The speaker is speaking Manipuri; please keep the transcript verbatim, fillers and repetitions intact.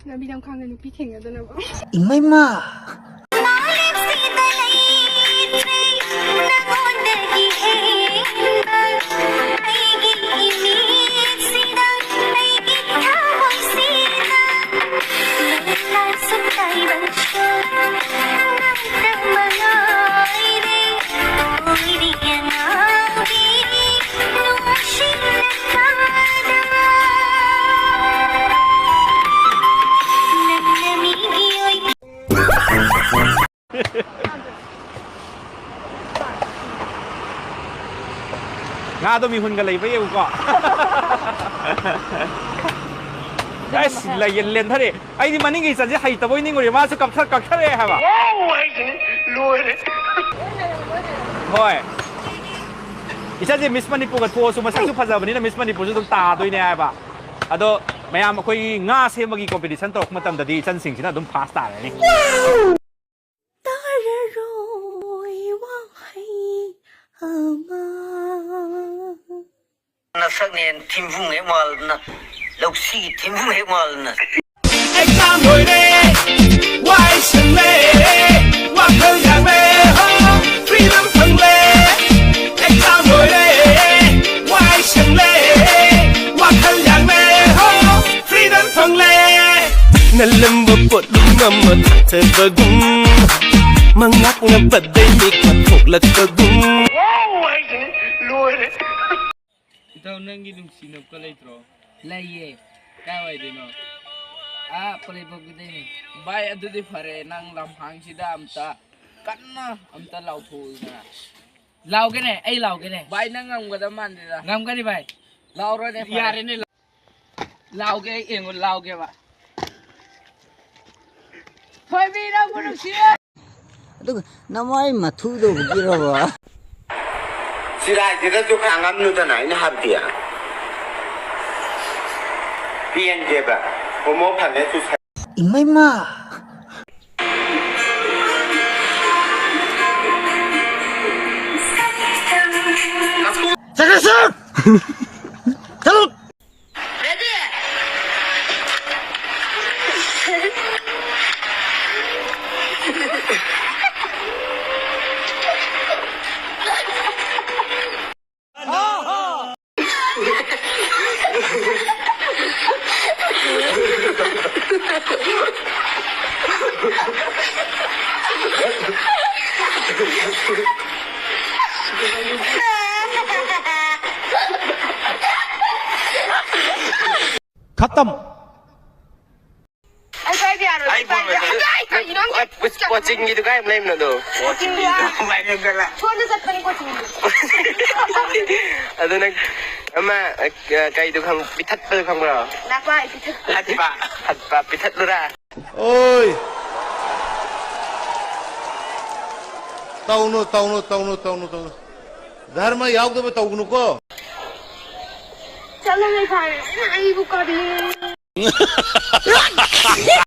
ꯂꯝꯕꯤ ꯂꯝꯈꯥꯡꯗ ꯅꯨꯄꯤ ꯊꯦꯡꯅꯗꯅꯕ꯫ ꯏꯃꯩꯃ! ꯉꯥꯗꯣ ꯃꯤꯍꯨꯟꯒ ꯂꯩꯕ꯭ꯔꯥ ꯌꯦꯡꯉꯨꯀꯣ꯫ ꯑꯁ, ꯂꯩ-, ꯂꯦꯟꯊꯔꯦ꯫ ꯑꯩꯗꯤ ꯃꯅꯤꯡꯒꯤ ꯏꯆꯟꯁꯦ ꯍꯩꯇꯕꯣꯏ ꯅꯤꯡꯉꯨꯔꯦ, ꯃꯥꯁꯨ ꯀꯞꯊ-, ꯀꯛꯊꯔꯛꯑꯦ ꯍꯥꯏꯕ꯫ ꯋꯥꯎ ꯍꯥꯏꯁꯤꯅꯤ, ꯂꯣꯏꯔꯦ꯫ ꯍꯣꯏ꯫ ꯏꯆꯟꯁꯦ ꯃꯤꯁ ꯃꯅꯤꯄꯨꯔꯒ ꯊꯣꯛꯑꯁꯨ ꯃꯁꯛꯁꯨ ꯐꯖꯕꯅꯤꯅ ꯃꯤꯁ ꯃꯅꯤꯄꯨꯔꯁꯨ ꯑꯗꯨꯝ ꯇꯥꯗꯣꯏꯅꯦ ꯍꯥꯏꯕ꯫ ꯑꯗꯣ ꯃꯌꯥꯝ ꯑꯩꯈꯣꯏꯒꯤ ꯉꯥ ꯁꯦꯝꯕꯒꯤ ꯀꯣꯝꯄꯤꯇꯤꯁꯟ ꯇꯧꯔꯛꯄ ꯃꯇꯝꯗꯗꯤ ꯏꯆꯟꯁꯤꯡꯁꯤꯅ ꯑꯗꯨꯝ ꯐꯥꯔꯁ ꯇꯥꯔꯅꯤ꯫ ꯇꯥꯔꯔꯣꯏ ꯋꯥꯍꯩ ꯑꯃ꯫ ꯅꯁꯛꯅꯦ ꯊꯤꯝꯐꯨꯡ ꯍꯦꯛ ꯃꯥꯜꯗꯅ, ꯂꯧꯁꯤꯒꯤ ꯊꯤꯝꯐꯨꯡ ꯍꯦꯛ ꯃꯥꯜꯗꯅ꯫ ꯑꯦꯛꯖꯥꯝ ꯂꯣꯏꯔꯦ, ꯋꯥꯏ ꯁꯪꯂꯦ, ꯋꯥꯈꯜ ꯌꯥꯡꯂꯦ, ꯍꯣ, ꯐ꯭ꯔꯤꯗꯝ ꯐꯪꯂꯦ꯫ ꯑꯦꯛꯖꯥꯝ ꯂꯣꯏꯔꯦ, ꯋꯥꯏ ꯁꯪꯂꯦ, ꯋꯥꯈꯜ ꯌꯥꯡꯂꯦ, ꯍꯣ, ꯐ꯭ꯔꯤꯗꯝ ꯐꯪꯂꯦ꯫ ꯅꯜꯂꯝꯕ ꯄꯣꯠꯂꯨꯝ ꯑꯃ ꯊꯥꯊꯕꯒꯨꯝ, ꯃꯉꯥꯛꯅꯕꯗꯩ ꯃꯤꯀꯞ ꯊꯣꯛꯂꯛꯄꯒꯨꯝ꯫ ꯋꯥꯎ ꯍꯥꯏꯁꯤꯅꯤ, ꯂꯣꯏꯔꯦ꯫ ꯏꯇꯥꯎ, ꯅꯪꯒꯤ ꯅꯨꯡꯁꯤꯅꯕꯒ ꯂꯩꯇ꯭ꯔꯣ? ꯂꯩꯌꯦ꯫ ꯀꯥꯏꯋꯥꯏꯗꯩꯅꯣ? ꯑꯥ, ꯄꯣꯂꯩꯕꯣꯛꯀꯤꯗꯩꯅꯦ꯫ ꯚꯥꯏ, ꯑꯗꯨꯗꯤ ꯐꯔꯦ, ꯅꯪ ꯂꯝꯍꯥꯡꯁꯤꯗ ꯑꯝꯇ ꯀꯟꯅ ꯑꯝꯇ ꯂꯥꯎꯊꯣꯛꯎꯗꯅ꯫ ꯂꯥꯎꯒꯦꯅꯦ, ꯑꯩ ꯂꯥꯎꯒꯦꯅꯦ꯫ ꯚꯥꯏ, ꯅꯪ ꯉꯝꯒꯗꯕ ꯃꯥꯟꯗꯦꯗ꯫ ꯉꯝꯒꯅꯤ, ꯚꯥꯏ꯫ ꯂꯥꯎꯔꯣꯅꯦ, ꯐꯔꯦ꯫ ꯌꯥꯔꯦꯅꯦ, ꯂꯥꯎꯒꯦ, ꯑꯩ ꯌꯦꯡꯉꯨ, ꯂꯥꯎꯒꯦꯕ꯫ ꯊꯣꯏꯕꯤ, ꯅꯪꯕꯨ ꯅꯨꯡꯁꯤꯌꯦ꯫ ꯑꯗꯨꯒ ꯅꯃꯥꯏ ꯃꯊꯨꯗꯧꯕꯒꯤꯔꯕ? ꯆꯤꯔꯥꯏꯁꯤꯗꯁꯨ ꯈꯥꯡꯉꯝꯅꯨꯗꯅ ꯑꯩꯅ ꯍꯥꯏꯕꯗꯤ꯫ ꯄꯦꯟꯗꯦꯕ꯫ ꯍꯣꯃꯣ ꯐꯪꯉꯦ ꯁꯨ ꯏꯃꯩꯃ! ꯆꯠꯈ꯭ꯔꯁꯤ! ꯆꯠꯂꯨ! Ready? ꯇꯝ꯫ ꯑꯩ ꯄꯥꯏꯕ ꯌꯥꯔꯣꯏ, ꯑꯩ ꯑꯩ ꯄꯥꯏꯕ ꯄꯥꯏꯕ ꯌꯥꯔꯣꯏ꯫ ꯌꯥꯔꯣꯏ꯫ ꯑꯩ ꯀꯩꯅꯣ? ꯀꯣ-, ꯀꯣꯆꯤꯡꯒꯤꯗꯨ ꯀꯥꯏ ꯂꯩꯕꯅꯣ ꯑꯗꯣ? ꯀꯣꯆꯤꯡꯗꯨ ꯌꯥ-, ꯁꯣꯝꯗ ꯆꯠꯄꯅꯤ ꯀꯣꯆꯤꯡꯗꯨ꯫ ꯑꯗꯨ ꯅꯪ ꯑꯃ, ꯑ, ꯀꯩꯗꯨ ꯈꯪ-, ꯄꯤꯊꯠꯄꯗꯨ ꯈꯪꯕ꯭ꯔꯣ? ꯅꯄꯥ ꯏ ꯄꯤꯊꯠꯄ꯫ ꯍꯠꯄ꯫ ꯍꯠꯄ, ꯄꯤꯊꯠꯂꯨꯔꯥ? ꯑꯣꯏ! ꯇꯧꯅꯨ, ꯇꯧꯅꯨ, ꯇꯧꯅꯨ, ꯇꯧꯅꯨ, ꯇꯧꯅꯨ꯫ ꯙꯔꯃ ꯌꯥꯎꯗꯕ ꯇꯧꯒꯅꯨꯀꯣ꯫ ꯆꯠꯂꯣꯍꯦ, ꯐꯔꯦ꯫ ꯑꯩꯕꯨ ꯀꯔꯤ